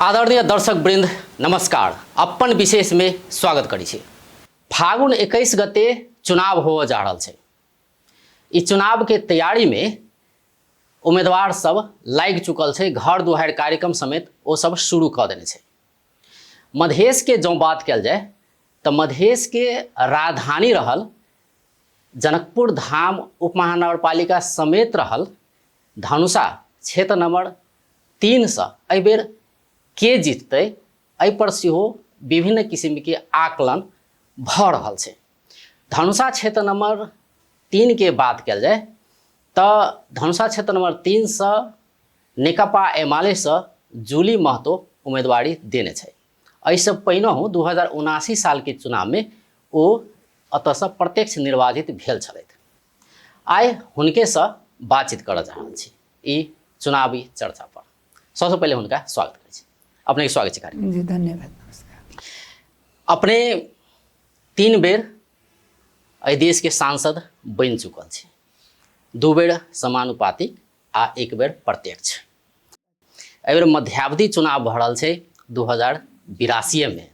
आदरणीय दर्शक वृंद नमस्कार। अपन विशेष में स्वागत करै छी। फागुन 21 गते चुनाव होअ जा रहल छै। ई चुनाव के तैयारी में उम्मीदवार सब लागि चुकल छै, घर दुहारि कार्यक्रम समेत ओ सब शुरू कऽ देने छै। मधेश के जँ बात कयल जाय तऽ मधेश के राजधानी रहल जनकपुर धाम उपमहानगरपालिका समेत रहल धनुषा क्षेत्र नंबर 3 एहि बेर के जीततै एहिपर सेहो विभिन्न किसिमके आकलन भऽ रहल छै। धनुषा क्षेत्र नंबर 3 के बात कयल जाय तऽ धनुषा क्षेत्र नंबर 3 नेकपा एमालेसँ जूली महतो उम्मीदवारी देने छै। एहिसँ पहिनहु 2079 सालके चुनावमे ओ एतऽसँ प्रत्यक्ष निर्वाचित भेल छलथि। आइ हुनकेसँ बातचीत करऽ जा रहल छी ई चुनावी चर्चा पर। सबसँ पहिले हुनका स्वागत करै छी। अपने के स्वागत छै कार्यक्रम। जी धन्यवाद, नमस्कार। अपने 3 बेर एहि देश के सांसद बनि चुकल छी, 2 बेर समानुपातिक आ 1 बेर प्रत्यक्ष। एहि बेर मध्यावधि चुनाव भऽ रहल छै 2082 में।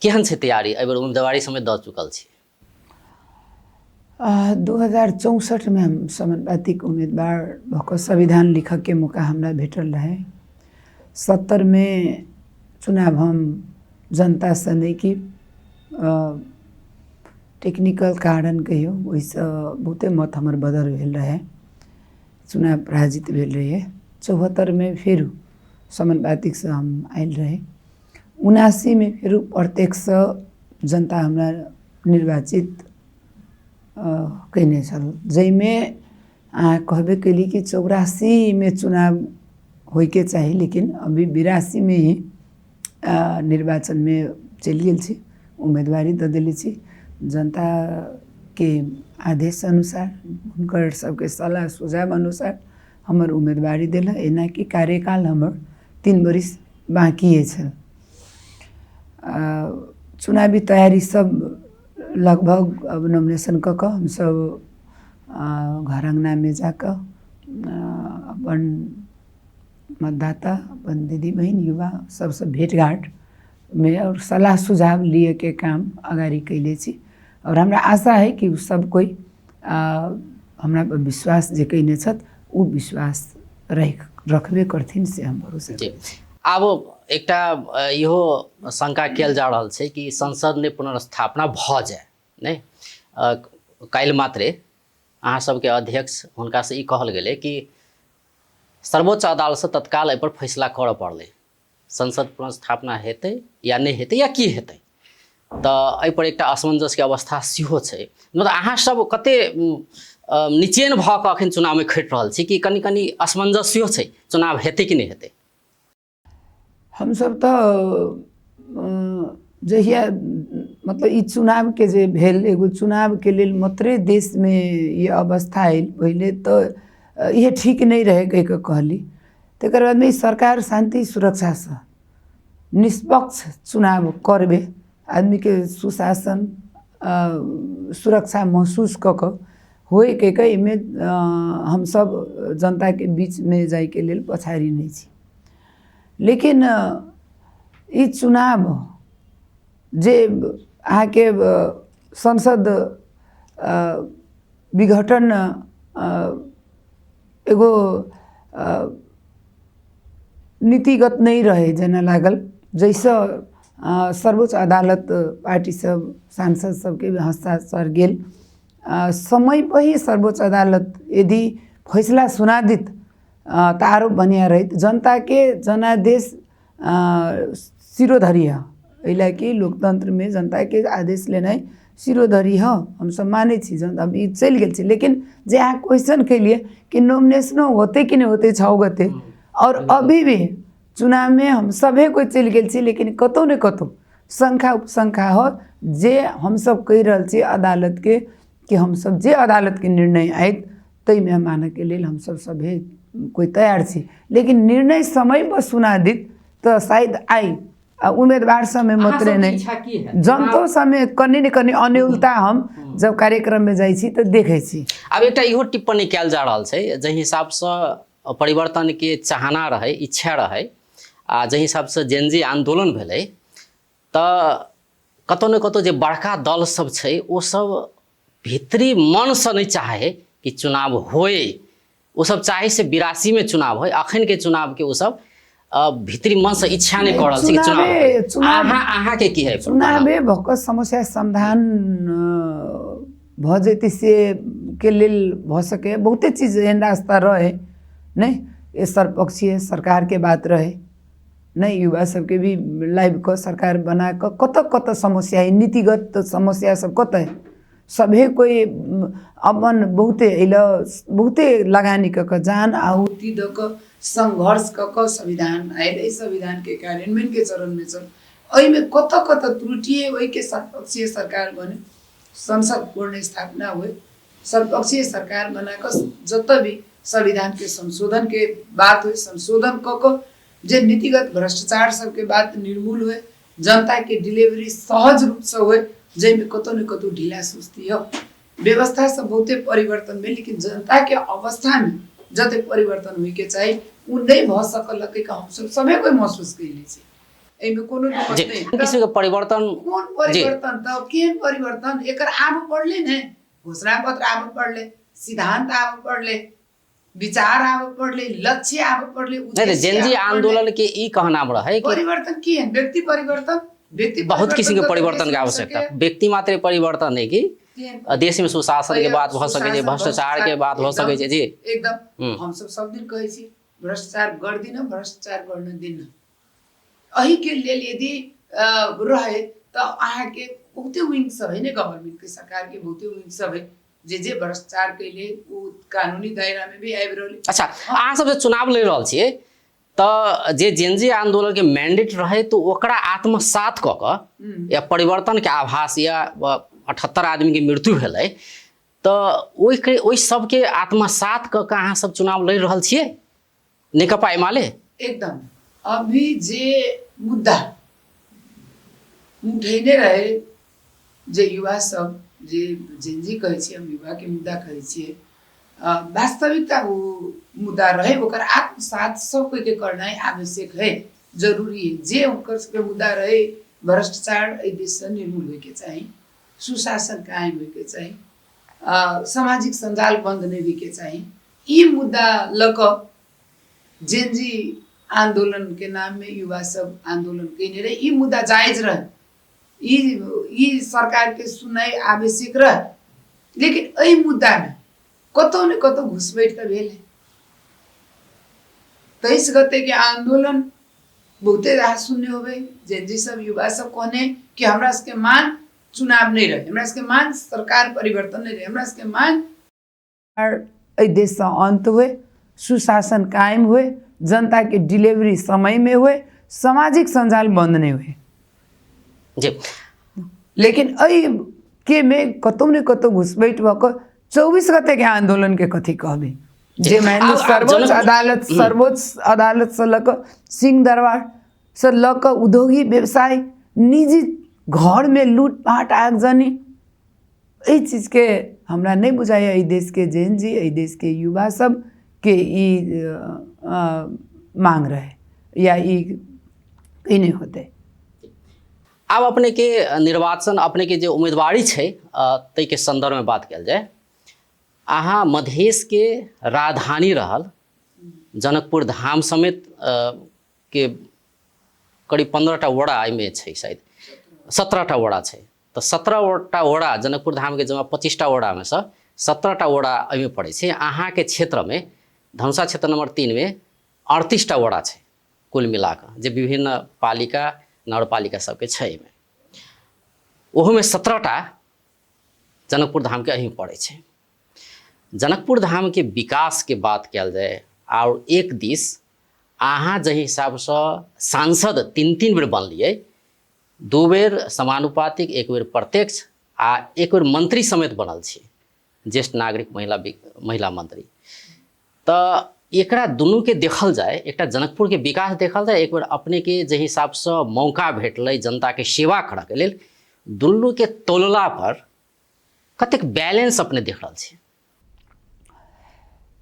केहन छै तैयारी? एहि बेर उम्मीदवारी समेत दऽ चुकल छी। 2064 में हम समानुपातिक उम्मीदवार भऽ कऽ संविधान लिखऽके मौका हमरा भेटल रहै। 70 में चुनाव हम जनतासँ नहि कि टेक्निकल कारण कहियौ, ओहिसँ बहुते मत हमर बदल भेल रहै, चुनाव पराजित भेल रहियै। 74 में फेर समानुपातिकसँ हम आयल रही। 79 में फेर प्रत्यक्षसँ जनता हमरा निर्वाचित कयने छल, जाहिमे अहाँ कहबे कयली कि 84 में चुनाव होइके चाही, लेकिन अभी 82 में ही निर्वाचनमे चलि गेल छी, उम्मीदवारी दऽ देले छी। जनताके आदेश अनुसार, हुनकर सबके सलाह सुझाव अनुसार हमर उम्मीदवारी देलक। एना कि कार्यकाल हमर 3 बरिस बाँकिए छल। चुनावी तैयारी सब लगभग अब नॉमिनेशन कऽ कऽ हमसब घर अङ्गनामे जाकऽ अपन मतदाता, अपन दीदी बहिन, युवा सबसँ भेँट घाँटमे आओर सलाह सुझाव लियऽके काम अगाडि कयले छी। आओर हमरा आशा है कि ओ सब कोइ हमरा पर विश्वास जे कयने छथि ओ विश्वास रखबे करथिन, से हम भरोसा जी। आब एकटा इहो शंका कयल जा रहल छै कि संसद ने पुनर्स्थापना भऽ जाय नहि। काल्हि मात्रे अहाँ सबके अध्यक्ष हुनकासँ ई कहल गेलै कि सर्वोच्च अदालतसँ तत्काल एहिपर फैसला करऽ पड़लै, संसद पुनर्स्थापना हेतै या नहि हेतै या की हेतै। तऽ एहिपर एकटा असमंजसके अवस्था सेहो छै। मतलब अहाँ सब कते निचेन भऽ कऽ अखन चुनावमे खटि रहल छी कि कनि कनि असमंजस सेहो छै चुनाव हेतै कि नहि हेतै? हमसब तऽ जहिया मतलब ई चुनावके जे भेल, एगो चुनावके लेल मात्रे देशमे ई अवस्था आयल, पहिले तऽ इहे ठीक नहि रहै कहि कऽ कहली। तकर बादमे ई सरकार शान्ति सुरक्षासँ निष्पक्ष चुनाव करबै, आदमीके सुशासन सुरक्षा महसूस कऽ कऽ होइ कहि कऽ एहिमे हमसब जनताके बीचमे जाइके लेल पछाड़ी नहि छी। लेकिन ई चुनाव जे अहाँके संसद विघटन एगो नीतिगत नहि रहै जेना लागल, जाहिसँ सर्वोच्च अदालत पार्टी सब सांसद सबके भी हस्ताक्षर गेल। समय पर ही सर्वोच्च अदालत यदि फैसला सुना देत तऽ आरो बढ़िआँ रहैत। जनताके जनादेश सिरोधरी है, एहि लए कि लोकतन्त्रमे जनताके आदेश लेनाइ सिरोधरी है, हमसब मानै छी। जन अब ई चलि गेल छै। लेकिन जे अहाँ क्वेश्चन केलियै कि नॉमिनेशनो होतै कि नहि होतै 6 गते, आओर अभी भी चुनावमे हम सभे कोइ चलि गेल छी, लेकिन कतहु ने कतहु शङ्का उपशङ्का हो जे हमसब कहि रहल छी अदालतके कि हमसब जे अदालतके निर्णय आयत ताहिमे मानऽके लेल हमसब सभे कोइ तैयार छी। लेकिन निर्णय समयपर सुना देत तऽ शायद आइ आ उम्मीदवार सबमे मात्रे नहि, जनतो सबमे कनि ने कनि अन्यूनता हम जब कार्यक्रममे जाइ छी तऽ देखै छी। आब एकटा इहो टिप्पणी कयल जा रहल छै, जाहि हिसाबसँ परिवर्तनके चाहना रहै, इच्छा रहै, आ जाहि हिसाबसँ जेनजी आन्दोलन भेलै तऽ कतहु ने कतहु जे बड़का दल सब छै ओ सब भीतरी मनसँ नहि चाहै कि चुनाव होय। ओ सब चाहै से 82मे चुनाव होय, अखन के चुनाव के ओ सब भीतरी मनसँ इच्छा नहि कऽ रहल छै कि चुनाव होय। चुनावे अहाँके की है? चुनावे भऽ कऽ समस्या समाधान भऽ जेतै से के लेल भऽ सकैए। बहुते चीज एहन रास्ता रहै नहि, सर्वपक्षीय सरकारके बात रहै नहि, युवा सबके भी लाबि कऽ सरकार बना कऽ कतऽ कतऽ समस्या है, नीतिगत समस्या सब कतऽ है, सभे कोइ अपन बहुते एहि लए बहुते लगानी कऽ कऽ जान आहुति दऽ कऽ सङ्घर्ष कऽ कऽ संविधान आयल। एहि संविधानके कार्यान्वयनके चरणमे छल, एहिमे कतऽ कतऽ त्रुटि है, ओहिके सर्वपक्षीय सरकार बने, संसद पूर्ण स्थापना हुए, सर्वपक्षीय सरकार बना कऽ जतऽ भी संविधानके संशोधनके बात होइ, संशोधन कऽ कऽ जे नीतिगत भ्रष्टाचार सबके बात निर्मूल हुए, जनताके डिलीवरी सहज रूपसँ हुए, जाहिमे कतहु ने कतहु ढीला सुस्ती हो। व्यवस्था सब बहुते परिवर्तन भेल, लेकिन जनताके अवस्थामे जते परिवर्तन होइके चाही ओ नहि भऽ सकल। हमसब सभे कोइ महसूस कयले छी, एहिमे कोनो दिक्कत नहि। किसिमके परिवर्तन कोन परिवर्तन तऽ केहन परिवर्तन? एकर आबऽ पड़लै ने, घोषणा पत्र आबऽ पड़लै, सिद्धांत आबऽ पड़लै, विचार आबऽ पड़लै, लक्ष्य आबऽ पड़लै। नहीं, जेनजी आंदोलन के ई कहनाम रहे कि परिवर्तन की है? व्यक्ति परिवर्तन, व्यक्ति बहुत किस्म के परिवर्तन के आवश्यकता, व्यक्ति मात्र परिवर्तन नहीं कि देश में सुशासन के बात भऽ सकै छै, भ्रष्टाचार के बात भऽ सकै छै। जी एकदम। हमसब सब दिन कहै छी भ्रष्टाचार गर्दिन, भ्रष्टाचार गर्न दिन्न। एहिके लेल यदि रहे तऽ अहाँके बहुते विंग सब है ने, गवर्नमेंट के सरकार के बहुते विंग सब है, जे जे भ्रष्टाचार कैले ओ कानूनी दायरा में भी आबि रहल। अच्छा, अहाँ सब जे चुनाव लड़ि रहल छियै तऽ जे जेनजी आंदोलन के मैंडेट रहे तऽ ओकरा आत्मसात कऽ कऽ या परिवर्तन के आभास या 78 आदमी के मृत्यु भेलै तऽ ओहिके ओहि सबके आत्मसात कऽ कऽ अहाँ सब चुनाव लड़ि रहल छियै नेकपा एमाले? एकदम। अभी जे मुद्दा उठेने रहे जे युवा सब, जे जेनजी कहै छियै हम, युवाके मुद्दा कहै छियै, वास्तविकता ओ मुद्दा रहे, ओकर आत्मसात सब कोइके करनाइ आवश्यक है, जरूरी है। जे हुनकर सबके मुद्दा रहे, भ्रष्टाचार एहि देशसँ निर्मूल होइके चाही, सुशासन कायम होइके चाही, सामाजिक सञ्जाल बन्द नहि होइके चाही, ई मुद्दा लऽ कऽ जेनजी आन्दोलनके नाममे युवा सब आन्दोलन कयने रहे। ई मुद्दा जायज रहे, ई सरकारके सुनाइ आवश्यक रहे, लेकिन एहि मुद्दामे कतहु ने कतहु घुसपैठ तऽ भेल है। 23 गते के आन्दोलन बहुते रास सुनने होबै, जेनजी सब युवा सब कहने कि हमरा सबके मांग चुनाव नहि रहे, हमरा सबके मांग सरकार परिवर्तन नहि रहे, हमरा सबके मांग एहि देशसँ अन्त हुए, सुशासन कायम हुए, जनताके डिलीवरी समयमे हुए, सामाजिक सञ्जाल बन्द नहि हुए। जी। लेकिन एहि के मे कतहु ने कतहु घुसपैठ भऽ कऽ 24 गतेके आन्दोलनके कथी कहबै, जे मानि लिअ सर्वोच्च अदालत, सर्वोच्च अदालतसँ लऽ कऽ सिंह दरबारसँ लऽ कऽ उद्योगी व्यवसाय निजी घरमे लूटपाट आगजनी, एहि चीजके हमरा नहि बुझाइए एहि देशके जेन जी, एहि देशके युवा सबके ई मांग रहे या ई ई नहि होतै। आब अपने के निर्वाचन, अपने के जे उम्मीदवारी छै ताहिके संदर्भमे बात कयल जाय। अहाँ मधेशके राजधानी रहल जनकपुर धाम समेत के करीब 15टा वड़ा एहिमे छै, शायद 17टा वड़ा छै, तऽ 17टा वड़ा जनकपुर धामके जमा 25टा वड़ामे सँ 17टा वड़ा एहिमे पड़ै छै। अहाँके क्षेत्रमे धनुषा क्षेत्र नंबर 3मे 38टा वड़ा छै कुल मिलाकऽ, जे विभिन्न पालिका नगरपालिका सबके छै एहिमे, ओहोमे 17टा जनकपुर धामके एहिमे पड़ै छै। जनकपुर धामके विकासके बात कयल जाय आओर एक दिस अहाँ जाहि हिसाबसँ सांसद 3-3 बेर बनलियै, 2 बेर समानुपातिक, 1 बेर प्रत्यक्ष आ 1 बेर मंत्री समेत बनल छी, ज्येष्ठ नागरिक महिला महिला मंत्री, तऽ एकरा दुनूके देखल जाय, एकटा जनकपुरके विकास देखल जाय, एक बेर अपनेके जाहि हिसाबसँ मौका भेटलै जनताके सेवा करऽके लेल, दुनूके तौलला पर कतेक बैलेंस अपने देख रहल छी?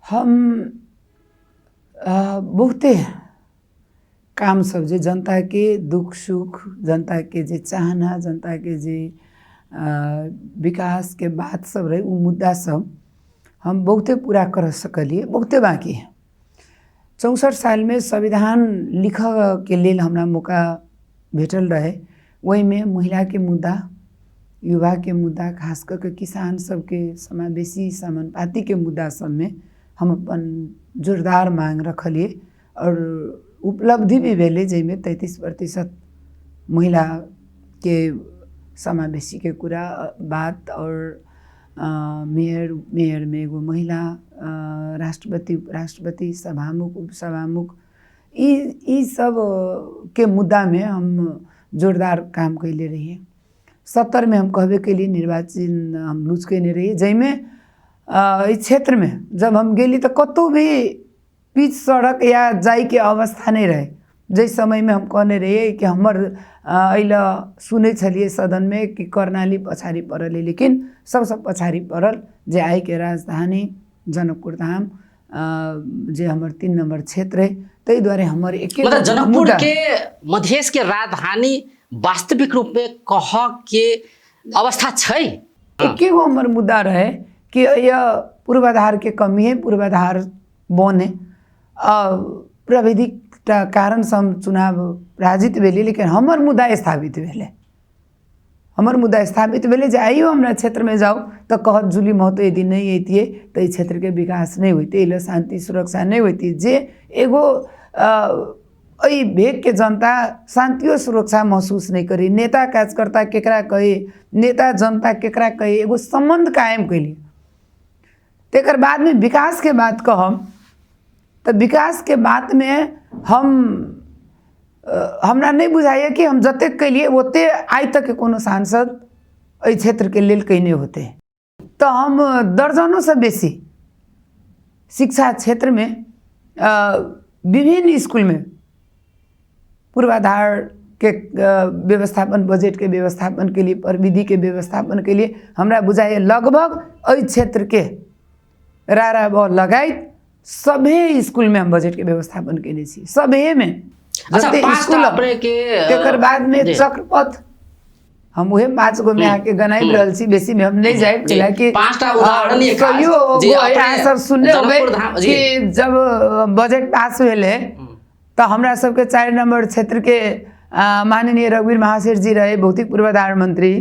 हम बहुते काम सब जे जनताके दुःख सुख, जनताके जे चाहना, जनताके जे विकासके बात सब रहै, ओ मुद्दा सब हम बहुते पूरा कर सकलियै, बहुते बाँकी है। 64 सालमे संविधान लिखऽके लेल हमरा मौका भेटल रहै, ओहिमे महिलाके मुद्दा, युवाके मुद्दा, खास कऽ के किसान सबके समावेशी समानुपातिके मुद्दा सबमे हम अपन जोरदार मांग रखलियै आओर उपलब्धि भी भेलै, जाहिमे 33% महिलाके समावेशीके कुरा बात आओर मेयर मेयरमे एगो महिला, राष्ट्रपति उपराष्ट्रपति, सभामुख उपसभामुख, ई सब के मुद्दामे हम जोरदार काम कैले रहियै। 70मे हम कहबे केलियै निर्वाचन हम लूज कयने रहियै, जाहिमे एहि क्षेत्रमे जब हम गेली तऽ कतहु भी पिच सड़क या जाइके अवस्था नहि रहै। जाहि समयमे हम कहने रहियै कि हमर एहि लए सुनै छलियै सदनमे कि कर्णाली पछाडि पड़ल है, लेकिन सबसँ पछाडि पड़ल जे आइके राजधानी जनकपुर धाम जे हमर 3 नम्बर क्षेत्र है, ताहि दुआरे हमर एके मतलब जनकपुर के मधेश के राजधानी वास्तविक रूप में कह के अवस्था छै। एके गो हमर मुद्दा रहे कि यह पूर्वाधार के कमी है, पूर्वाधार बने, प्राविधिक कारणसँ हम चुनाव पराजित भेलियै, लेकिन हमर मुद्दा स्थापित भेलै। हमर मुद्दा स्थापित भेलै जे आइयो हमरा क्षेत्रमे जाउ तऽ कहत जूली महतो यदि नहि अयतियै तऽ एहि क्षेत्रके विकास नहि होइतै, एहि लए शान्ति सुरक्षा नहि होइतै। जे एगो एहि भेगके जनता शान्तियो सुरक्षा महसूस नहि करी, नेता कार्यकर्ता केकरा कही, नेता जनता केकरा कही, एगो सम्बन्ध कायम कैली। तकर बादमे विकासके बात कहब तऽ विकासके बातमे हम हमरा नहि बुझाइए कि हम जतेक केलियै ओतेक आइ तक कोनो सांसद एहि क्षेत्रके लेल कयने होतै। तऽ हम दर्जनोसँ बेसी शिक्षा क्षेत्रमे विभिन्न इसकुलमे पूर्वाधारके व्यवस्थापन, बजटके व्यवस्थापन के लिए, प्रविधिके व्यवस्थापन के लिए हमरा बुझाइए लगभग एहि क्षेत्रके रारा ब लगायत सभे इसकुलमे हम बजटके व्यवस्थापन कयने छी, सभेमे। अच्छा, इसकुल तकर बादमे चक्रपथ हम उहे 5 गो में आके गनाबि रहल छी, बेसी में हम नहीं जायब, कि 5टा उदाहरणीय कहियो अहाँ सब सुनने होबै कि जब बजट पास भेलै तऽ हमरा सबके 4 नंबर क्षेत्र के माननीय रघुवीर महासेठ जी रहे भौतिक पूर्वाधार मंत्री,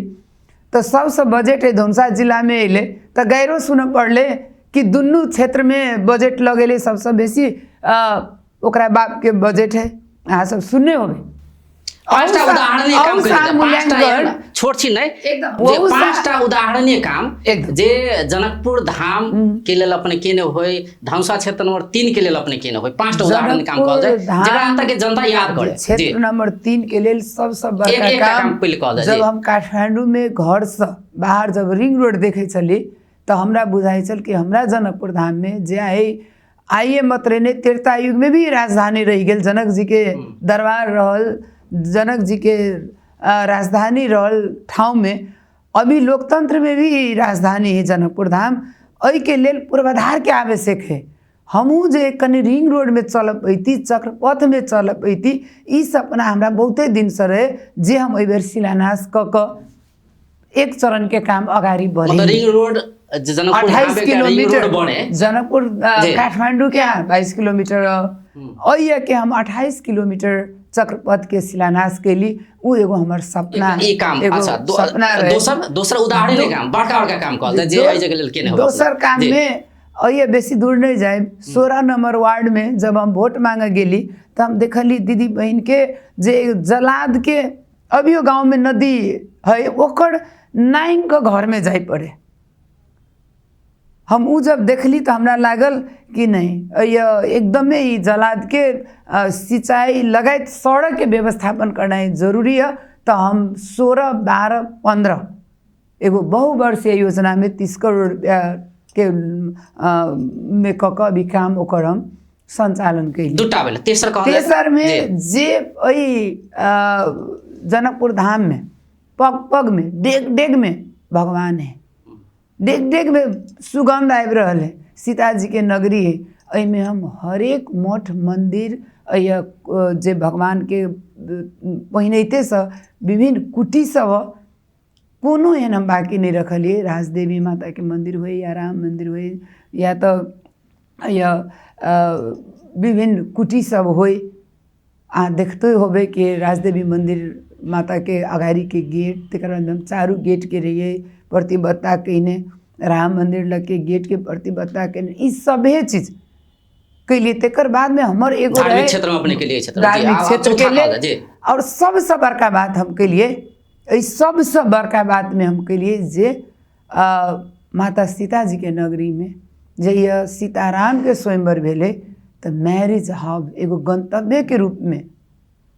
तऽ सबसँ बजट धनुषा जिलामे अयलै तऽ गैरो सुनऽ पड़लै कि दुनू क्षेत्रमे बजट लगेलै सबसँ बेसी ओकरा बापके बजट है, अहाँ सब सुनने होबै। 5टा उदाहरणीय काम करि, छोट छी नहि, 5टा उदाहरणीय काम जे जनकपुर धाम के लेल अपने केने होय, धनुषा क्षेत्र नंबर 3 के लेल अपने केने होय, 5टा उदाहरणीय काम कहल जाय जकरा अंत के जनता याद करे। क्षेत्र नंबर 3 के लेल सबसँ बड़का काम कहल जाय। जब हम काठमांडू में घर से बाहर जब रिंग रोड देखै छली तऽ हमरा बुझाइ छल कि हमरा जनकपुर धाम में जे आइए मात्रे नहि, त्रेता युग में भी राजधानी रहि गेल, जनक जी के दरबार रहल, जनक जी के राजधानी रहल ठाउँ में अभी लोकतंत्र में भी राजधानी है जनकपुर धाम। एहिके लेल पूर्वाधार के आवश्यक है। हमहूँ जे कनि रिंग रोड में चल पैती, चक्रपथ में चल पैती, ई सपना हमरा बहुते दिनसँ रहे जे हम एहि बेर शिलान्यास कऽ कऽ एक चरण के काम अगाडि बढ़े। Ring road 28 kilometre Janakpur Kathmandu के 22 किलोमीटर अइए के हम 28 किलोमीटर चक्रपथ के शिलान्यास केली, उ एगो हमर सपना, काम एगो सपना रहे। दोसर उदाहरण काम बड़का बड़का काम कहल जाय जे एहि जगह लेल केने हो। दोसर काम में अइए बेसी दूर नहीं जाए, 16 नंबर वार्ड में जब हम वोट मांगे गेली तऽ हम देखली दीदी बहिन के जे जलाद के अभियो गाँव में नदी है ओकर नाइन के घर में जाय पड़े। हम उ जब देखली तऽ हमरा लागल कि नहीं एकदमै ई जलाद के सिंचाई लगायत सड़क के व्यवस्थापन करनाइ जरूरी है। तऽ हम 16, 12, 15 एगो बहुवर्षीय योजना में 30 करोड़ रुपया के में कऽ कऽ अभी काम ओकर हम संचालन कैली। दूटा भेलै, तेसर कहल जाय। तेसर में जे एहि जनकपुर धाम में पग पग में डेग डेग में भगवान है, डेग डेग में सुगंध आबि रहल है, सीताजी के नगरी है। एहिमे हम हरेक मठ मन्दिर जे भगवानके पहिनैतेसँ विभिन्न कुटी सब कोनो एहन हम बाँकी नहि रखलियै। राजदेवी माताके मन्दिर होइ या राम मन्दिर होइ या तऽ या विभिन्न कुटी सब होइ, अहाँ देखते होबै कि राजदेवी मन्दिर माताके अगाड़ीके गेट, तकर बाद हम चारू गेटके रहियै प्रतिबद्धता कयने, राम मन्दिर लगके गेटके प्रतिबद्धता कयने, ई सभे चीज कैलियै। तकर बादमे हमर एगो धार्मिक क्षेत्रमे अपने के लिए धार्मिक क्षेत्रके लेल। और सबसँ बड़का बात हम केलियै, एहि सबसँ बड़का बातमे हम केलियै जे माता सीताजीके नगरीमे जहिया सीतारामके स्वयंवर भेलै तऽ मैरिज हब एगो गन्तव्यके रूपमे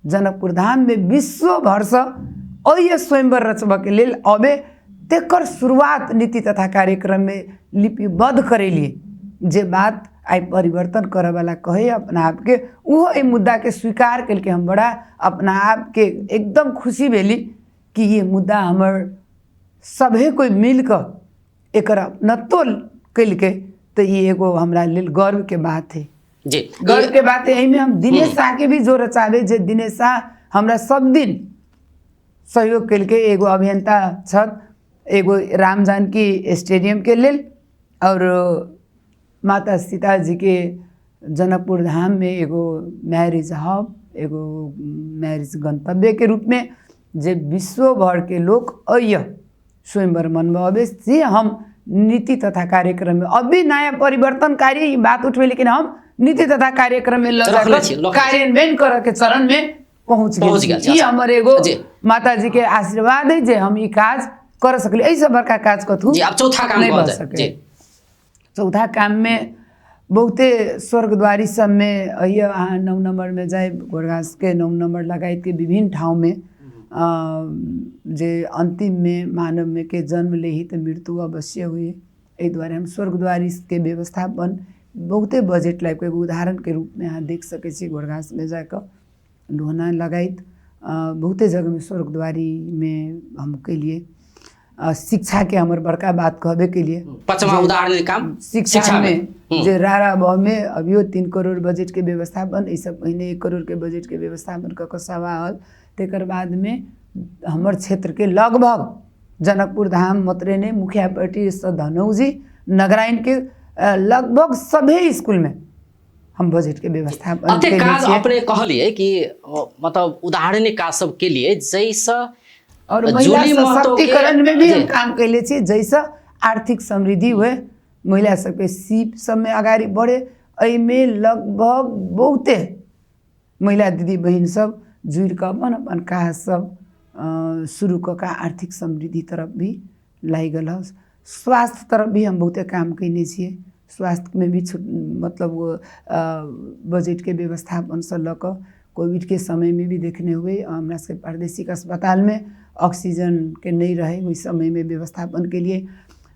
जनकपुर धाममे विश्व भरसँ एहि स्वयंवर रचबऽके लेल अबे, तकर शुरुआत नीति तथा कार्यक्रममे लिपिबद्ध करेलियै। जे बात आइ परिवर्तन करऽवला कहै अपना आपके, ओहो एहि मुद्दाके स्वीकार केलकै। हम बड़ा अपना आपके एकदम खुशी भेली कि ये मुद्दा हमर सभे कोइ मिलकऽ एकर अपनत्व केलकै, तऽ ई एगो हमरा लेल गर्वके बात है जी, गर्वके बात है। एहिमे हम दिनेश शाहके भी जोड़ चाहबै जे दिनेश शाह हमरा सब दिन सहयोग केलकै। एगो अभियंता छथि, एगो राम जानकी स्टेडियमके लेल और माता सीताजीके जनकपुर धाममे एगो मैरिज हब, एगो मैरिज गन्तव्यके रूपमे जे विश्व भरके लोक अइय स्वयंवर मनबऽ अबै, से हम नीति तथा कार्यक्रममे अभी नयाँ परिवर्तनकारी ई बात उठबै, लेकिन हम नीति तथा कार्यक्रममे लऽ जाकऽ कार्यान्वयन करऽके चरणमे पहुँच गेल। ई हमर एगो माताजीके आशीर्वाद है जे हम ई काज कर सकली। एहिसँ बड़का काज कथू नहि भऽ सकै। चौथा काममे बहुते स्वर्गद्वारी सबमे अइय, अहाँ 9 नम्बरमे जाय, गोरघासके 9 नम्बर लगायतके विभिन्न ठाउँमे जे अन्तिममे मानवमे के जन्म लेही तऽ मृत्यु अवश्य हुए, एहि दुआरे हम स्वर्गद्वारीके व्यवस्थापन बहुते बजट लाबिकऽ एगो उदाहरणके रूपमे अहाँ देख सकै छी। गोरघासमे जाकऽ ढोना लगायत बहुते जगहमे स्वर्गद्वारीमे हम केलियै। शिक्षाके हमर बड़का बात कहबे केलियै। पाँचवा उदाहरण काम शिक्षामे जे राराबमे अभियो 3 करोड़ बजटके व्यवस्थापन, एहिसँ पहिने 1 करोड़के बजटके व्यवस्थापन कऽ कऽ सभा हॉल, तकर बादमे हमर क्षेत्रके लगभग जनकपुर धाम मात्रे नहि, मुखियापट्टीसँ धनौजी नगराइनके लगभग सभे स्कूलमे हम बजटके व्यवस्थापन अते काज अपने कहलियै कि मतलब उदाहरणीय काज सब के लिए जैसँ और महिला सशक्तिकरण में भी हम काम कैले छी, जैसँ आर्थिक समृद्धि हुए, महिला सबके सीप सबमे अगाडि बढ़े। एहिमे लगभग बहुते महिला दीदी बहिन सब जुड़ि कऽ अपन अपन काज सब शुरू कऽ कऽ आर्थिक समृद्धि तरफ भी लागि गेल हँ। स्वास्थ्य तरफ भी हम बहुते काम कयने छियै। स्वास्थ्यमे भी मतलब बजटके व्यवस्थापनसँ लऽ कऽ कोविडके समयमे भी देखने हुए हमरा सबके प्रादेशिक अस्पतालमे ऑक्सीजनके नहि रहै, ओहि समयमे व्यवस्थापन केलियै।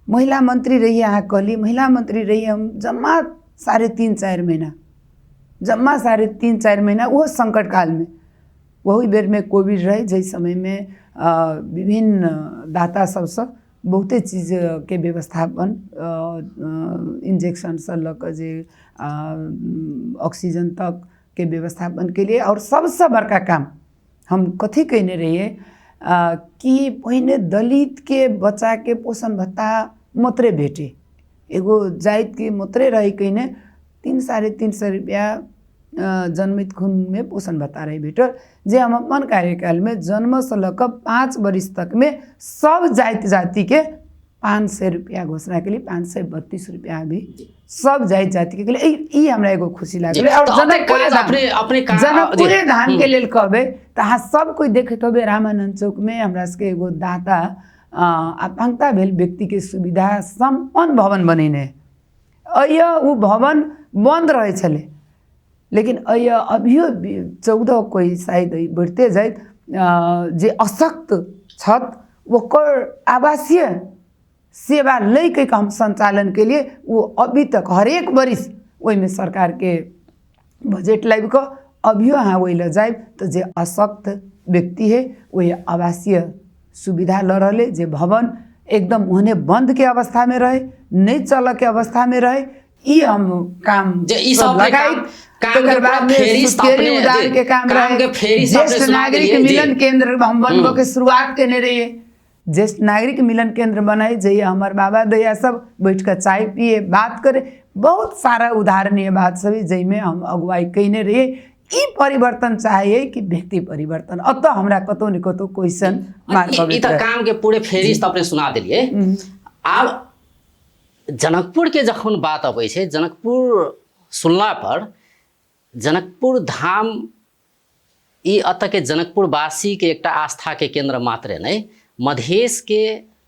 महिला मन्त्री रहियै, अहाँ कहलियै महिला मन्त्री रहियै हम जम्मा 3.5-4 महीना, जम्मा 3.5-4 महीना, ओहो सङ्कट कालमे। ओहि बेरमे कोविड रहै, जाहि समयमे विभिन्न दाता सबसँ बहुते चीजके व्यवस्थापन, इन्जेक्शनसँ लऽ कऽ जे ऑक्सीजन तकके व्यवस्थापन केलियै। आओर सबसँ बड़का काम हम कथी कयने रहियै कि पहिने दलितके बच्चाके पोषण भत्ता मात्रै भेटै, एगो जातिके मात्रै रहै कयने 300-350 रुपैआ जन्मित खूनमे पोषण भत्ता रहे भेटल, जे हम अपन कार्यकालमे जन्मसँ लऽ कऽ 5 वर्ष तकमे सब जाति जातिके 500 रुपैआ घोषणा केलियै। 532 रुपैआ अभी सब जाति जातिके केलियै। ई हमरा एगो खुशी लागल। और जनकपुरे धामके लेल कहबै तऽ अहाँ सब कोइ देखैत होबै रामानन्द चौकमे हमरा सबके एगो दाता आकांक्षा भेल व्यक्तिके सुविधा सम्पन्न भवन बनेने अइय। ओ भवन बन्द रहै छलै, लेकिन अइय अभियो 14 कोइ शायद बढ़िते जाइत जे अशक्त छथि ओकर आवासीय सेवा लैके हम सञ्चालन केलियै। ओ अभी तक हरेक बरिस ओहिमे सरकारके बजट लाबि कऽ अभियो अहाँ ओहि लए जायब तऽ जे अशक्त व्यक्ति है ओहि आवासीय सुविधा लऽ रहलै। जे भवन एकदम ओहने बन्दके अवस्थामे रहै, नहि चलऽके अवस्थामे रहै, ई हम काम जे ई सब अपने लगाइत, काम के तकर पूरा बाद में फेरिस्त सुसकेरी अपने उदार जे के काम काम रहे के फेरिस्त अपने ज्येष्ठ सुना नागरिक देलियै जे। मिलन केंद्र हम बनबऽ के शुरुआत केने रहियै। ज्येष्ठ नागरिक मिलन केंद्र बनाई जइए हमर बाबा दैया सब बैठ कऽ चाय पिए बात करे। बहुत सारा उदाहरणीय बात सब है जाहिमे हम अगुवाई कयने रहियै। ई परिवर्तन चाहिए कि व्यक्ति परिवर्तन, अतः हमरा कतौ ने कतौ क्वेश्चन मार्क ई अबैत तऽ रहे। काम के पूरे फेरिस्त अपने सुना देलियै। आब जनकपुर के जखन बात अबै छै, जनकपुर सुनला पर जनकपुर धाम ई एतऽ के जनकपुरवासी के एकटा आस्था के केंद्र मात्रे नहि, मधेश के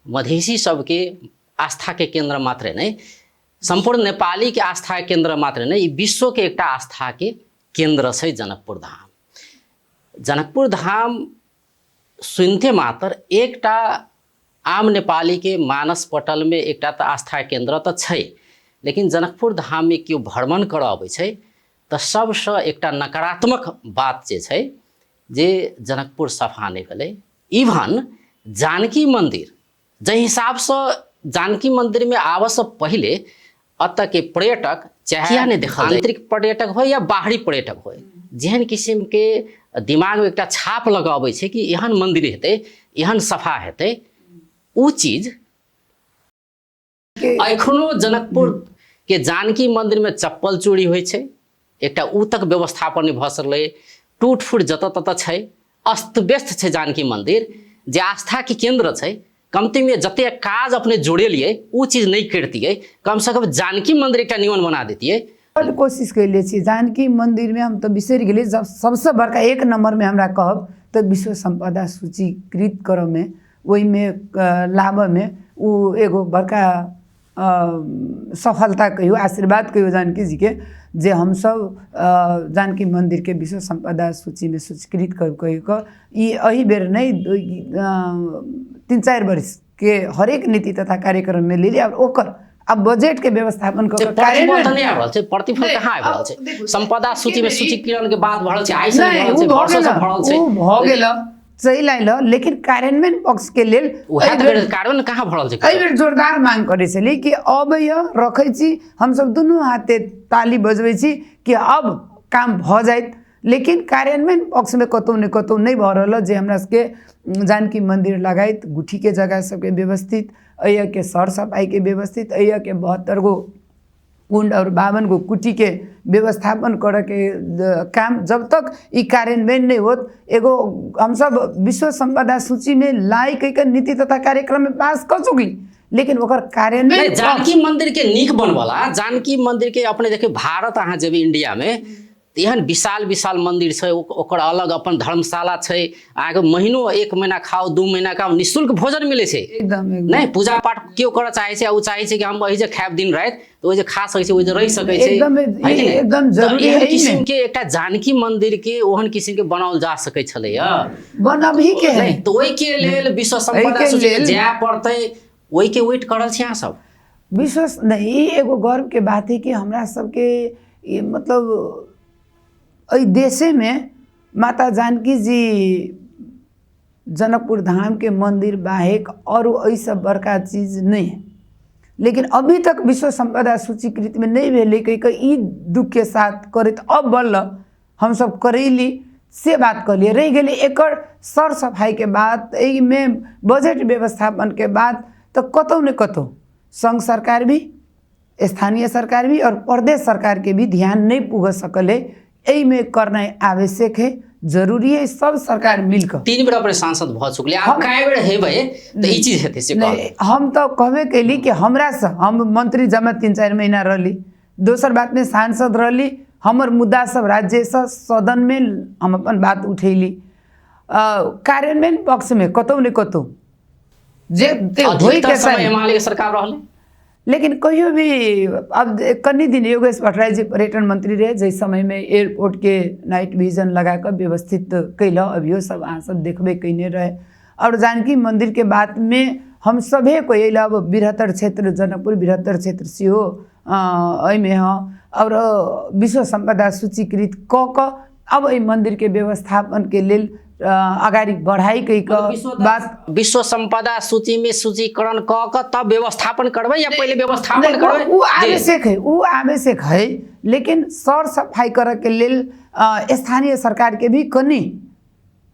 मधेशी सबके आस्था के केंद्र मात्रे नहि, सम्पूर्ण नेपाली के आस्था के केंद्र मात्रे नहि, ई विश्व के एकटा आस्था के केंद्र छै जनकपुर धाम। जनकपुर धाम सुनते मात्र एकटा आम नेपाली के मानस पटल में एकटा तऽ आस्था केंद्र तऽ छै, लेकिन जनकपुर धाम में केओ भ्रमण करऽ अबै छै तऽ सबसँ एकटा नकारात्मक बात जे छै जे जनकपुर सफा नहि भेलै। इवन जानकी मन्दिर जाहि हिसाबसँ जानकी मन्दिरमे आबऽसँ पहिले एतऽ के पर्यटक चाहे किया नहि देखल, आंतरिक पर्यटक होय या बाहरी पर्यटक होय, जेहन किसिमके दिमागमे एकटा छाप लऽ कऽ अबै छै कि एहन मन्दिर हेतै, एहन सफा हेतै, ओ चीज एखनो जनकपुर के जानकी मंदिर में चप्पल चोरी होइ छै, एकटा ऊ तक व्यवस्थापन नहि भऽ सकलै, टूट फूट जतऽ ततऽ छै, अस्त व्यस्त छै जानकी मंदिर जे आस्था के केंद्र छै। कमतीमे जतेक काज अपने जोड़ेलियै ओ चीज नहि करितियै, कमसँ कम जानकी मंदिर एकटा नियमन बना देतियै। बड्ड कोशिश कयले छी जानकी मन्दिरमे, हम तऽ बिसरि गेलियै। जब सबसँ बड़का एक नम्बरमे हमरा कहब तऽ विश्व सम्पदा सूचीकृत करऽमे, ओहिमे लाबऽमे ओ एगो बड़का सफलता कहियौ, आशीर्वाद कहियौ जानकी जीके, जे हमसब जानकी मन्दिरके विश्व सम्पदा सूचीमे सूचीकृत कऽ कऽ ई एहि बेर नहि, 3-4 वर्षके हरेक नीति तथा कार्यक्रममे लेली। आओर ओकर आब बजटके व्यवस्थापन कऽ कऽ प्रतिफल तऽ नहि आबि रहल छै, प्रतिफल कहाँ आबि रहल छै? सम्पदा सूचीमे सूचीकरण के बाद भऽ रहल छै, आइ से नहि, ओ भऽ गेल, चलि आयल, लेकिन कार्यान्वयन पक्षके लेल कार्यान्वयन कहाँ भऽ रहल छै? एहि बेर जोरदार मांग करै छलियै कि अबैए रखै छी, हमसब दुनू हाथे ताली बजबै छी कि अब काम भऽ जाइत, लेकिन कार्यान्वयन पक्षमे कतहु ने कतहु नहि भऽ रहल जे हमरा सबके जानकी मन्दिर लगाइत गुठीके जगह सबके व्यवस्थित, एहिके सर सफाइके व्यवस्थित, एहिके 72 गो कुंड और 52 गो कुटी के व्यवस्थापन करऽ के काम जब तक ई कार्यान्वयन नहि होत, एगो हमसब विश्व सम्पदा सूचीमे लाइ कहि कऽ नीति तथा कार्यक्रममे पास कऽ चुकली, लेकिन ओकर कार्यान्वयन। जानकी मंदिर के नीक बनवला, जानकी मंदिर के अपने देखियौ, भारत अहाँ जेबै इंडिया में एहन विशाल विशाल मंदिर छै, ओकर अलग अपन धर्मशाला छै, अहाँके महीनो 1 महीना खाओ 2 महीना खाओ निःशुल्क भोजन मिलै छै। एकदम नहि पूजा पाठ केओ करऽ चाहै छै, ओ चाहै छै कि हम एहि जे खायब दिन राति, तऽ ओहि जे खा सकै छै, ओहि जे रहि सकै छै, एकदम एकदम जरूरी। एहन किसिम के एकटा जानकी मंदिर के ओहन किसिम के बनाओल जा सकै छलैया, बनबही के है तऽ ओहि के लेल विश्व सम्पदा सूची जाय पड़तै, ओहि के वेट करल छी अहाँ सब? विश्व नहि, ई एगो गर्व के बात है कि हमरा सबके ई मतलब एहि देशेमे माता जानकी जी जनकपुर धाम के मंदिर बाहेक और एहिसँ बड़का चीज नहि है, लेकिन अभी तक विश्व सम्पदा सूचीकृतमे नहि भेलै कहि कऽ ई दुःखके साथ करैत अब बल्ल हमसब करैली से बात कहलियै। रहि गेलै एकर सर सफाइके बात, एहिमे बजट व्यवस्थापनके बात, तऽ कतहु ने कतहु संघ सरकार भी, स्थानीय सरकार भी और प्रदेश सरकार के भी ध्यान नहीं पुग सकल है। एहिमे करनाइ आवश्यक है, जरूरी है, सब सरकार मिलकर। 3 बेर अपने सांसद भऽ चुकले, आब कए बेर हेबै तऽ ई चीज हेतै से नहीं, हम तऽ कहबे कैली कि हमरा से हम मंत्री जमा 3-4 महीना रहली, दोसर बात में सांसद रहली, हमर मुद्दा सब राज्यसँ सदन में हम अपन बात उठेली। कार्यान्वयन पक्ष में कतहु ने कतहु जे होइके चाही एमाले के सरकार रहलै, लेकिन कहियो भी अब कनी दिन योगेश भट्टराई जी पर्यटन मंत्री रहे, जाहि समयमे एयरपोर्ट के नाइट विजन लगा कऽ व्यवस्थित कैल, अभियो सब अहाँ सब देखबे कयने रहे। और जानकी मंदिर के बात में हम सभे कोई अइला, अब बृहत्तर क्षेत्र जनकपुर बृहत्तर क्षेत्र सेहो एहिमे हँ, और विश्व सम्पदा सूचीकृत कऽ कऽ अब एहि मंदिर के व्यवस्थापन के लेल अगाडि बढ़ाई कहि कऽ बात। विश्व सम्पदा सूची में सूचीकरण कऽ कऽ तब व्यवस्थापन करबै या पहिले व्यवस्थापन नहि, करबै? ओ जी। आवश्यक है, ओ आवश्यक है, लेकिन सर सफाइ करऽ के लेल स्थानीय सरकार के भी कनि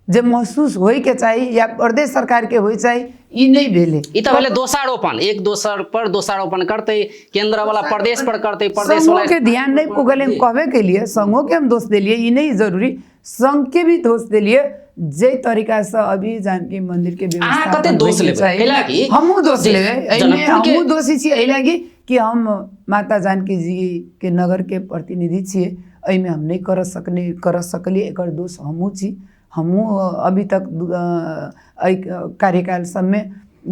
जे महसूस होय के चाही या प्रदेश सरकार के होय चाही, ई नहि भेलै। ई तऽ भेलै दोषारोपण, एक दोसर पर दोषारोपण करतै, केंद्र वाला प्रदेश पर करतै, प्रदेश वाला संघों के ध्यान नहीं पुगल। हम कहबे के लिए संघों के हम दोष देलिए, ई नहीं जरूरी, संघ के भी दोष देलिए जे तरीका से अभी जानकी मंदिर के अहाँ व्यवस्था कते दोष लेबै? कैला कि हमहूँ दोष जी, लेबै एहिमे, जनकपुर के हमहूँ दोषी छी एहि लागि कि हम माता जानकी जी के नगर के प्रतिनिधि छियै, एहिमे हम नहि कर सकने कर सकलियै, एकर दोष हमहूँ छी। हमहूँ अभी तक एहि कार्यकाल सबमे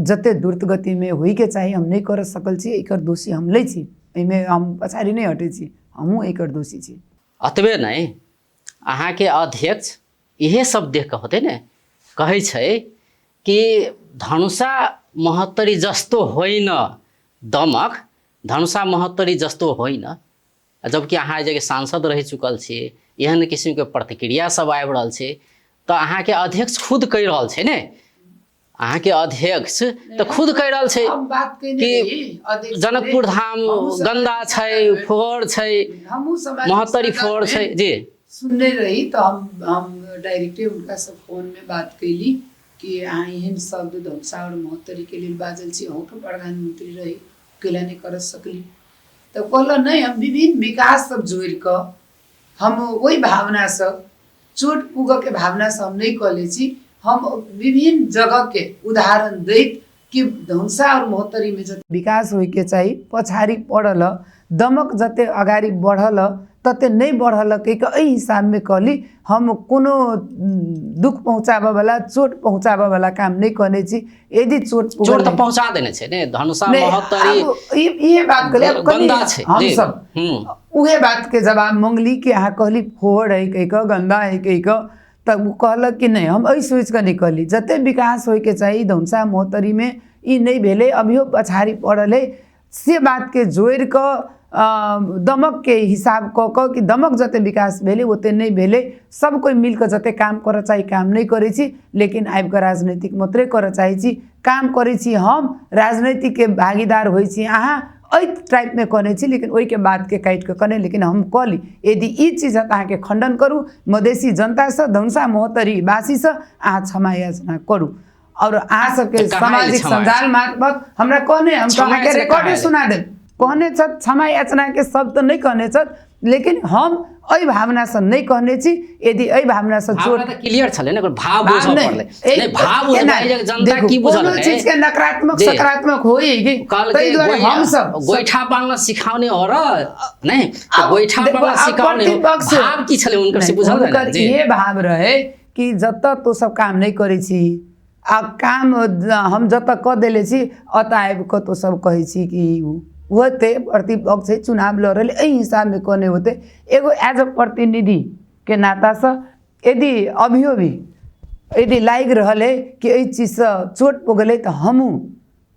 जते द्रुत गतिमे होइके चाही हम नहि कर सकल छी, एकर दोषी हम लै छी, एहिमे हम पछाड़ी नहि हटै छी, हमहूँ एकर दोषी छी। अतबे नहि, अहाँके अध्यक्ष इहे सब देख कऽ होतै ने कहै छै कि धनुषा महोत्तरी जस्तो होइन दमक, धनुषा महोत्तरी जस्तो होइन, जबकि अहाँ एहि जगह सांसद रहि चुकल छी, एहन किसिमके प्रतिक्रिया सब आबि रहल छै, तऽ अहाँके अध्यक्ष खुद कहि रहल छै ने, अहाँके अध्यक्ष तऽ खुद कहि रहल छै हम बात कयने कि रही, अध्यक्ष जनकपुर धाम हमहूँ सब गन्दा छै, फोहोर छै, हमहूँ समाज महोत्तरी फोहोर छै। जी सुनने रही तऽ हम डायरेक्टे हुनकासँ फोनमे बात कयली कि अहाँ एहन शब्द धनुषा आओर महोत्तरीके लेल बाजल छी, अहूँके प्रधानमंत्री रही, कैला नहि कर सकली? तऽ कहलहुँ नहि, हम विभिन्न विकास सब जोड़ि कऽ हम ओहि भावनासँ चोट पुगऽके भावनासँ हम नहि कऽ लै छी, हम विभिन्न जगहके उदाहरण दैत कि धनुषा आओर महोत्तरीमे जते विकास होइके चाही पछाडि पड़ल, दमक जते अगाडि बढ़ल तते नहि बढ़ल कहि कऽ एहि हिसाबमे कहली। हम कोनो दुःख पहुँचाबऽवला चोट पहुँचाबऽवला काम नहि कहने छी। यदि चोट चोट तऽ पहुँचा देने छै ने धनुषा महोत्तरी, इहे बात कहली। आब कनि गन्दा छै। हम जी सब उहे बात के जवाब मंगली कि अहाँ कहली फोहर है कहि कऽ, गन्दा है कहि कऽ, तऽ ओ कहलक कि नहि, हम एहि सोचि कऽ नहि कहली, जते विकास होइके चाही धनुषा महोत्तरीमे ई नहि भेलै, अभियो पछाड़ी पड़ल है, से बातके जोड़ि कऽ दमकके हिसाब कऽ कऽ कि दमक जते विकास भेलै ओते नहि भेलै, सब कोइ मिल कऽ जते काम करऽ चाही काम नहि करै छी, लेकिन आबि कऽ राजनीतिक मात्रे करऽ चाहै छी, काम करै छी हम, राजनीतिकके भागीदार होइ छी अहाँ, एहि टाइपमे कहने छी, लेकिन ओहिके बातके काटि कऽ कहने, लेकिन हम कहली यदि ई चीज है तऽ अहाँके खण्डन करू, मधेसी जनतासँ धनुषा महोत्तरी वासीसँ अहाँ क्षमा याचना करू और अहाँ सबके तऽ कहाँ एलै सामाजिक क्षमा सञ्जाल मार्फत हमरा कहने, हम तऽ क्षमा अहाँके याचना कहाँ रिकॉर्डे एलै? सुना देब। कहने छथि, क्षमा याचनाके शब्द नहि कहने छथि, लेकिन हम एहि भावनासँ नहि कहने छी, यदि एहि भावनासँ चोट भावना तऽ क्लियर छलै ने, ओकर भाव भाव बुझऽ नहि, पड़लै। एहि नहि, भाव बुझऽ केना? पड़लै जे जनता देखू, की बुझल कोनो है। चीज के नकारात्मक जी। सकारात्मक होइ कि कहलकै ताहि दुआरे हम सब गोइठा बांग्ला सिखाउने हो र नहि तऽ आब गोइठा देखू, बांग्ला आब सिखाउने हो, प्रतिपक्ष भाव की छलै हुनकर से नहि, बुझल हुनकर ने जी। इहे भाव रहे कि जतऽ तो सब काम नहि करै छी आ काम हम जतऽ कऽ देले छी ओतऽ आबि कऽ तो सब कहै छी कि उ होतै, प्रतिपक्ष है, चुनाव लड़ल एहि हिसाबमे कहने होतै। एगो एज अ प्रतिनिधिके नातासँ यदि अभियो भी यदि लागि रहल है कि एहि चीजसँ चोट पुगलै तऽ हमहूँ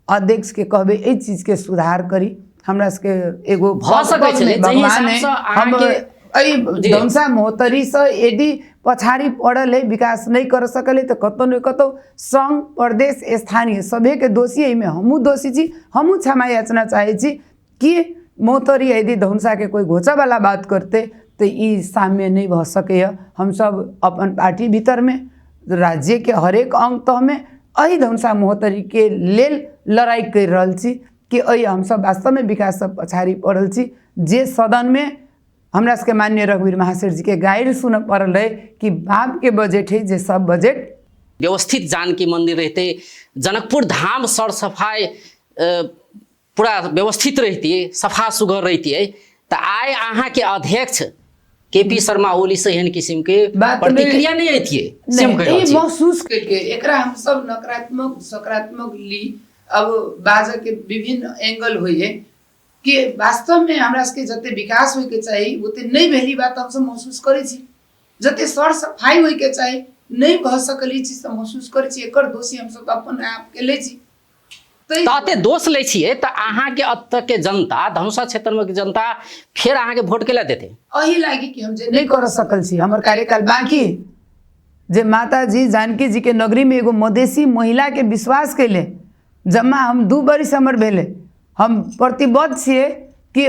अध्यक्षके कहबै एहि चीजके सुधार करी, हमरा सबके एगो भऽ सकै छलै, जाहि भगवान है, हिसाबसँ हम अहाँके एहि जी। धनुषा महोत्तरीसँ यदि पछाडि पड़ल है, विकास नहि कर सकल है, तऽ कतौ ने कतौ सङ्घ प्रदेश स्थानीय सभेके दोषी, एहिमे हमहूँ दोषी छी, हमहूँ क्षमा याचना चाहै छी कि महोत्तरी यदि धनुषाके कोइ घोचऽवला बात करतै तऽ ई साम्य नहि भऽ सकैए। हमसब अपन पार्टी भीतरमे राज्यके हरेक अङ्ग तहमे एहि धनुषा महोत्तरीके लेल लड़ाइ करि रहल छी कि एहि हमसब वास्तवमे विकाससँ पछाडि पड़ल छी। जे सदनमे हमरा सबके माननीय रघुवीर महासेठ जीके गारि सुनऽ पड़ल रहै कि बापके बजट है जे सब बजट व्यवस्थित जानकी मंदिर रहते, जनकपुर धाम सर सफाई पूरा व्यवस्थित रहतियै, सफा सुघर रहतियै, तऽ आइ अहाँके अध्यक्ष के पी शर्मा ओली से एहन किसिम के बात नहि- प्रतिक्रिया नहि अयतियै, से हम कहि रहल ई छी। महसूस करके एकरा हम सब नकारात्मक सकारात्मक ली। अब बाजऽ के विभिन्न एंगल होइ है कि वास्तवमे हमरा सबके जते विकास होइके चाही ओते नहि भेल, ई बात हमसब महसूस करै छी, जते सर सफाइ होइके चाही नहि भऽ सकल, ई चीज सब महसूस करै छी, एकर दोषी हमसब तऽ अपन आपके लै छी। तऽ एते दोष लै छियै तऽ अहाँके एतऽ के जनता, धनुषा क्षेत्रमे के जनता फेर अहाँके वोट केला देतै? एहि लागि कि हम जे नहि कर सकल छी, हमर कार्यकाल बाँकी जे माताजी जानकी जीके नगरीमे एगो मधेसी महिलाके विश्वास कैले जम्मा हम 2 बरिस हमर भेलै, हम प्रतिबद्ध छियै कि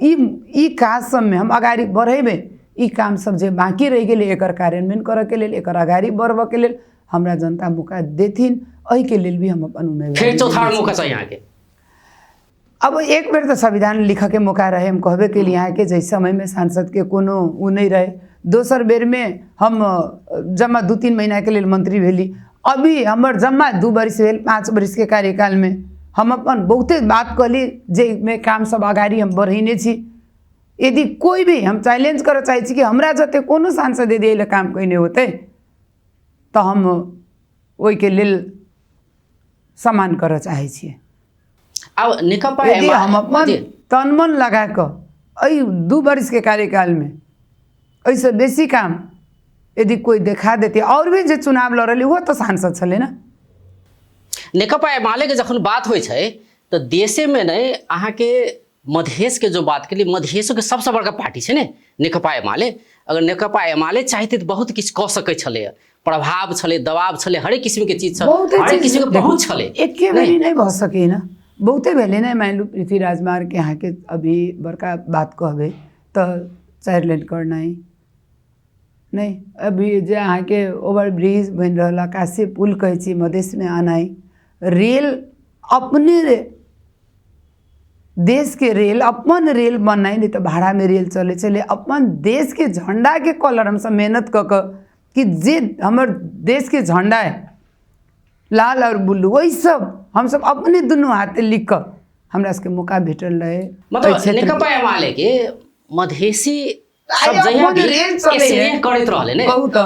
ई ई काज सबमे हम अगाडि बढ़ेबै। ई काम सब जे बाँकी रहि गेलै एकर कार्यान्वयन करऽके लेल, एकर अगाडि बढ़बऽके लेल हमरा जनता मौका देथिन, एहिके लेल भी हम अपन उम्मीदवारी फेर चौथा मौका चाहिए अहाँके। अब एक बेर तऽ संविधान लिखऽके मौका रहे, हम कहबे केली अहाँके जाहि समयमे सांसदके कोनो ओ नहि रहे। दोसर बेरमे हम जम्मा 2-3 महीनाके लेल मंत्री भेली। अभी हमर जम्मा 2 बरिस भेल, 5 बरिसके कार्यकालमे हम अपन बहुते बात कहली जाहिमे काम सब अगाडि हम बढ़ेने छी। यदि कोइ भी हम चैलेंज करऽ चाहै छी कि हमरा जते कोनो सांसद यदि एहि काम कयने होतै तऽ हम ओहिके लेल सम्मान करऽ चाहै छियै। आब नेकपा यदि हम अपन तन मन लगा कऽ एहि 2 बरिसके कार्यकालमे एहिसँ बेसी काम यदि कोइ देखा देतै, आओर भी जे चुनाव लड़ल ओहो तऽ सांसद छलै ने। नेकपा एमाले के जखन बात होइ छै तऽ देशेमे नहि, अहाँके मधेशके जो बात केली, मधेशोके सबसँ बड़का पार्टी छै ने नेकपा एमाले। अगर नेकपा एमाले चाहितै तऽ बहुत किछु कऽ सकै छलैए, प्रभाव छलै, दबाव छलै, हरेक किसिमके चीज छल, बहुते हरेक चीज किसिमके पहुँच छलै। एके बेरी नहि भऽ सकै ने, बहुते भेलै ने। मानि लू पृथ्वी राजमार्गके अहाँके अभी बड़का बात कहबै तऽ 4 लेन करनाइ नहि, अभी जे अहाँके ओवर ब्रिज बनि रहल, आकाशीय पुल कहै छी मधेशमे आनाइ, रेल अपने देशके रेल अपन रेल बनाइ, नहि तऽ भाड़ामे रेल चलै छलै। अपन देशके झण्डाके कलर हमसब मेहनत कऽ कऽ कि जे हमर देशके झण्डा है लाल आओर ब्लू, ओहि सब हमसब अपने दुनू हाथे लिख कऽ हमरा सबके मौका भेटल रहे। मतलब नेकपा एमाले के मधेसी सब जहिया भी स्नेह करैत रहलै ने,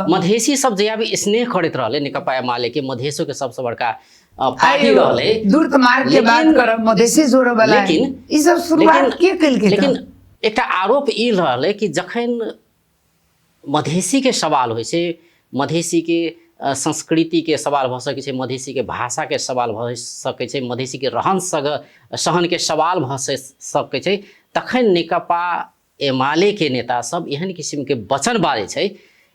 मधेसी सब जहिया भी स्नेह करैत रहलै नेकपा एमाले के, मधेसो के सबसँ बड़का पार्टी रहलै। दूर मार्ग के बात करब, मधेसी जोड़ऽ वाला, लेकिन ई सब शुरुआत के केलकै? लेकिन एकटा आरोप ई रहलै कि जखन मधेसी के सवाल होइ छै, मधेसी के संस्कृति के सवाल भऽ सकै छै, मधेसी के भाषा के सवाल भऽ सकै छै, मधेसी के रहन सहन के सवाल भऽ सकै छै, तखन नेकपा एमाले के नेता सब एहन किसिम के वचन बाजै छै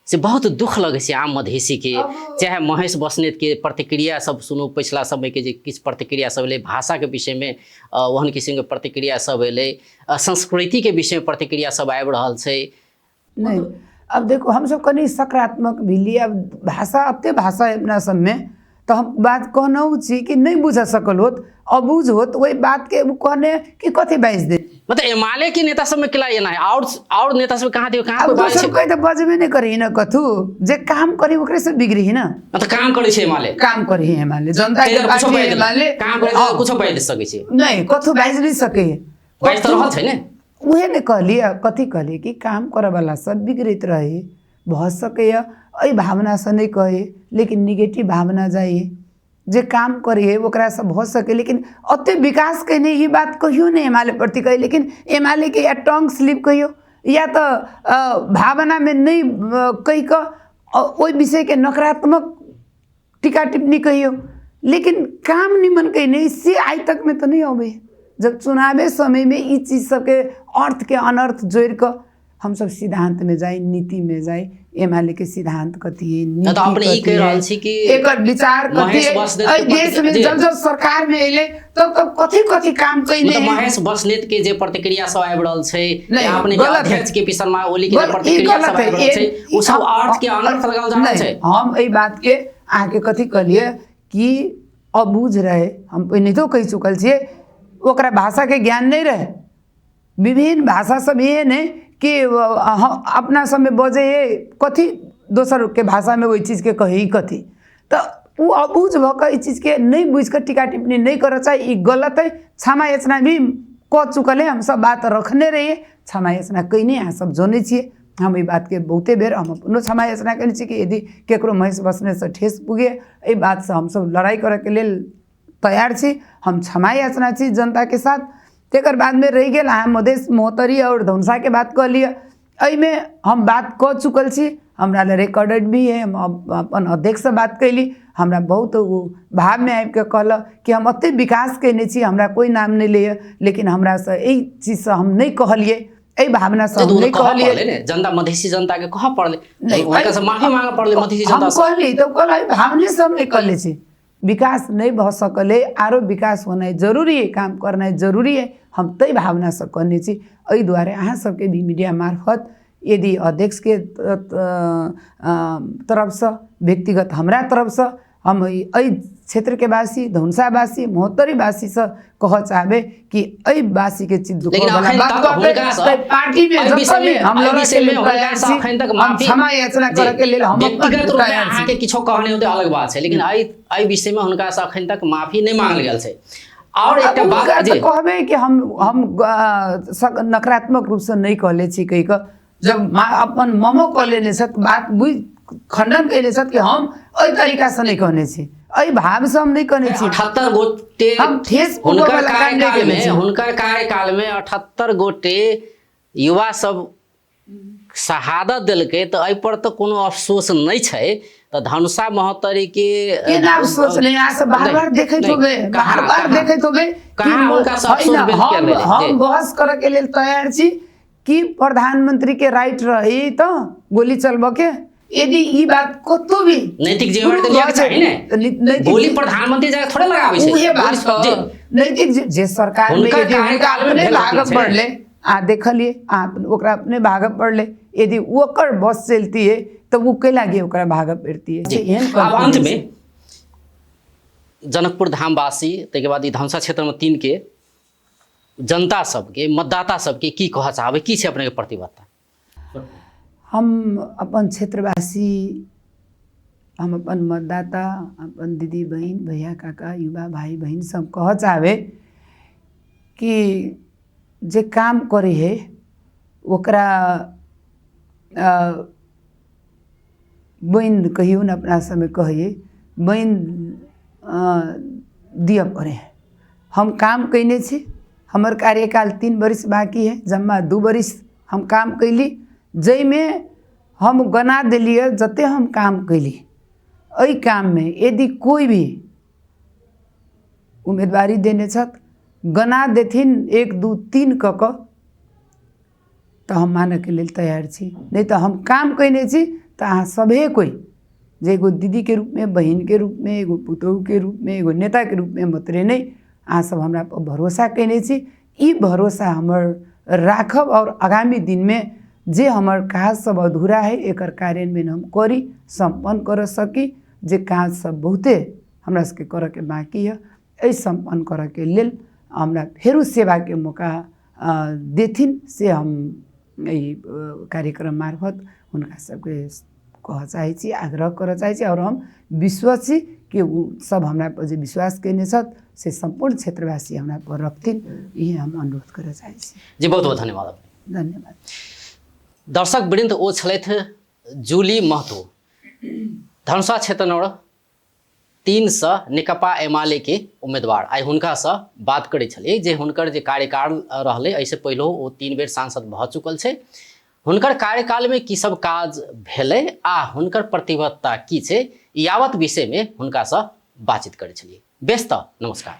से बहुत दुख लगै छै आम मधेसी के। चाहे महेश बस्नेत के प्रतिक्रिया सब सुनू, पिछला समय के जे किछु प्रतिक्रिया सब एलै भाषा के विषय में, ओहन किसिम के प्रतिक्रिया सब एलै, संस्कृति के विषय में प्रतिक्रिया सब आबि रहल छै। नहि, अब देखो हमसब कनि सकारात्मक भेलियै। अब भाषा एते भाषा है अपना सबमे, तऽ हम बात कहनहु छी कि नहि बुझ सकल होत, अबूझ होत ओहि बातके ओ कहने कि कथी बाजि दे। मतलब एमाले के नेता सब में केला एना है, और नेता सब कहाँ दियो, कहाँ अब कोई बाजै दोसर छै? कोइ तऽ बजबे नहि करी ने, कथू जे काम करी ओकरे से बिगड़ी ने। मतलब काम करै छै एमाले, काम करी एमाले, जनता के ताहि दुआरे कुछो पार्टी बाजि देलक। एमाले काम करै छै, कुछो बाजि सकै छै। नहि, कथू बाजि नहि सकै। बाजि तऽ रहल छै ने। उहे ने कहलियै, कथी कहलियै कि काम करऽवला सब बिगड़ैत रहै, भऽ सकैए एहि भावनासँ नहि कहै, लेकिन निगेटिव भावना जाइए। जे काम करै है ओकरासँ भऽ सकै, लेकिन ओते विकास कयने ई बात कहियो नहि एमाले प्रति कहै। लेकिन एमालेके या टंग स्लिप कहियो या तऽ भावनामे नहि कहि कऽ ओहि विषयके नकारात्मक टीका टिप्पणी कहियो, लेकिन काम निमन कयने से आइ तकमे तऽ नहि अबै। जब चुनावे समयमे ई चीज सबके अर्थके अनर्थ जोड़ि कऽ हमसब सिद्धान्तमे जाइ, नीतिमे जाइ। एमाले के सिद्धांत कथी है, तऽ नीति अपने ई कथी कहि है, रहल छी कि एकर विचार कथी महेश है, बस्नेत एहि के देश में जी। जब जब सरकार में एलै तब तब कथी कथी काम कयने मतलब है। महेश बस्नेत के जे प्रतिक्रिया सब आबि रहल छै, नहीं, या अपने के गलत है। अध्यक्ष के पी शर्मा ओली के जे ई प्रतिक्रिया गलत सब है। आबि रहल छै, ओ सब अर्थ के अनर्थ लगाओल जा रहल नहीं, छै। हम एहि बात के अहाँके कथी कहलियै कि अबूझ रहे, हम पहिनहितो कहि चुकल छियै, ओकरा भाषाके ज्ञान नहि रहै। विभिन्न भाषा सब एहन है कि अपना सबमे बजै है कथी, दोसरके भाषामे ओहि चीजके कहै कथी, तऽ ओ अबूझ भऽ कऽ एहि चीजके नहि बुझि कऽ टीका टिप्पणी नहि करऽ चाही, ई गलत है। क्षमा याचना भी कऽ चुकल है, हमसब बात रखने रहियै, क्षमा याचना कयने अहाँ सब जनै छियै। हम एहि बातके बहुते बेर हम अपनो क्षमा याचना कयने छी कि यदि केकरो महेश बस्नेतसँ ठेस पुगे, एहि बातसँ हमसब लड़ाइ करऽके लेल तैयार छी, हम क्षमा याचना छी जनताके साथ। तकर बादमे रहि गेल अहाँ मधेश महोत्तरी आओर धनुषाके बात कऽ लिअ, एहिमे हम बात कऽ चुकल छी, हमरा लग रिकॉर्डेड भी है। हम अपन अध्यक्षसँ बात कयली, हमरा बहुत ओ भावमे आबिके कहलक कि हम एतेक विकास कयने छी, हमरा कोइ नाम नहि लैए, लेकिन हमरासँ एहि चीजसँ हम नहि कहलियै, एहि भावनासँ हम नहि कहलियै ने जनता, मधेसी जनता के कहऽ पड़लै, हुनका से माफी मांगऽ पड़लै मधेसी जनता से। हम कहली तऽ कहलै भावने से हम नहि कहले छी। विकास नहि भऽ सकलै, आरो विकास होनाइ जरूरी है, काम करनाइ जरूरी है, हम ताहि भावनासँ कहने छी। एहि दुआरे अहाँ सबके भी मीडिया मार्फत यदि अध्यक्षके तरफसँ, व्यक्तिगत हमरा तरफसँ, हम एहि क्षेत्रके वासी, धनुषावासी, महोत्तरीवासीसँ कहऽ चाहबै कि एहि वासीके चित्त दुखाबैवला बात करतै तऽ पार्टीमे जतऽ भी हम लड़ऽके लेल तैयार छी, हम क्षमा याचना करऽके लेल हम व्यक्तिगत रूपमे अहाँके किछो कहने होतै अलग बात छै, लेकिन एहि विषयमे हुनकासँ अखन तक माफी नहि मांगल गेल छै। आओर एकटा बात जे कहबै कि हम नकारात्मक रूपसँ नहि कहले छी कहि कऽ, जब अपन ममो कऽ लेने छथि, बात बुझि खंडन कयने छथि कि हम एहि तरीकासँ नहि कहने छी, एहि भावसँ हम नहि कहने छी। 78 गोटे हम ठेस हुनकर कार्यकालमे, हुनकर कार्यकालमे 78 गोटे युवा सब शहादत देलकै, तऽ एहि पर तऽ कोनो अफसोस नहि छै। तऽ धनुषा महोत्तरी के केना अफसोस नहि? अहाँ सब बार बार देखैत होबै, बार बार देखैत होबै। हम बहस करऽ के लेल तैयार छी कि प्रधानमंत्री के राइट रही तऽ गोली चलबऽ के, यदि ई बात कतौ भी नैतिक जिम्मेवारी तऽ लिअ चाही ने, गोली प्रधानमंत्री जाके थोड़े लगाबै छै। उहे बात नैतिक जे सरकार में यदि हुनका अपने भागऽ पड़लै, अहाँ देखलियै, अहाँ ओकरा अपने भागऽ पड़लै, यदि ओकर बस चलतियै तऽ ओ कै लागी ओकरा भागऽ पड़तियै। एहन आब अंतमे जनकपुर धामवासी, ताहिके बाद ई धनुषा क्षेत्रमे 3 के जनता सबके, मतदाता सबके की कहऽ चाहबै, की छै अपनेके प्रतिबद्धता? हम अपन क्षेत्रवासी, हम अपन मतदाता, अपन दीदी बहिन, भैया काका, युवा भाई बहिन सब कहऽ चाहबै कि जे काम करै है ओकरा बनि कहियौ ने, अपना सबमे कहैए बनि दिअ पड़ै है। हम काम कयने छी, हमर कार्यकाल 3 बरिस बाँकी है, जम्मा 2 बरिस हम काम कयली, जाहिमे हम गना देलियै जते हम काम कयली। एहि काममे यदि कोइ भी उम्मीदवारी देने छथि, गना देथिन 1 2 3 कऽ कऽ तऽ हम मानऽके लेल तैयार छी, नहि तऽ हम काम कयने छी तऽ अहाँ सभे कोइ जे एगो दीदीके रूपमे, बहिनके रूपमे, एगो पुतोहुके रूपमे, एगो नेताके रूपमे मात्रे नहि, अहाँ सब हमरा पर भरोसा कयने छी, ई भरोसा हमर राखब आओर आगामी दिनमे जे हमर काज सब अधूरा है एकर कार्यान्वयन हम करी, सम्पन्न करऽ सकी। जे काज सब बहुते हमरा सबके करऽके बाँकी यऽ, एहि सम्पन्न करऽके लेल हमरा फेरो सेवाके मौका देथिन से हम एहि कार्यक्रम मार्फत हुनका सबके कहऽ चाहै छी, आग्रह करऽ चाहै छी। आओर हम विश्वस्त छी कि ओ सब हमरा पर जे विश्वास कयने छथि से सम्पूर्ण क्षेत्रवासी हमरा पर रखथिन, इहे हम अनुरोध करऽ चाहै छी। जी, बहुत बहुत धन्यवाद। धन्यवाद। दर्शक वृंद, ओ छलथि जूली महतो, धनुषा क्षेत्र नंबर 3 सँ नेकपा एमाले के उम्मीदवार। आइ हुनकासँ बात करै छलियै जे हुनकर जे कार्यकाल रहलै, एहिसँ पहिलहो ओ 3 बेर सांसद भऽ चुकल छै, हुनकर कार्यकालमे की सब काज भेलै आ हुनकर प्रतिबद्धता की छै, यावत विषयमे हुनकासँ बातचीत करै छलियै। बेस तऽ नमस्कार।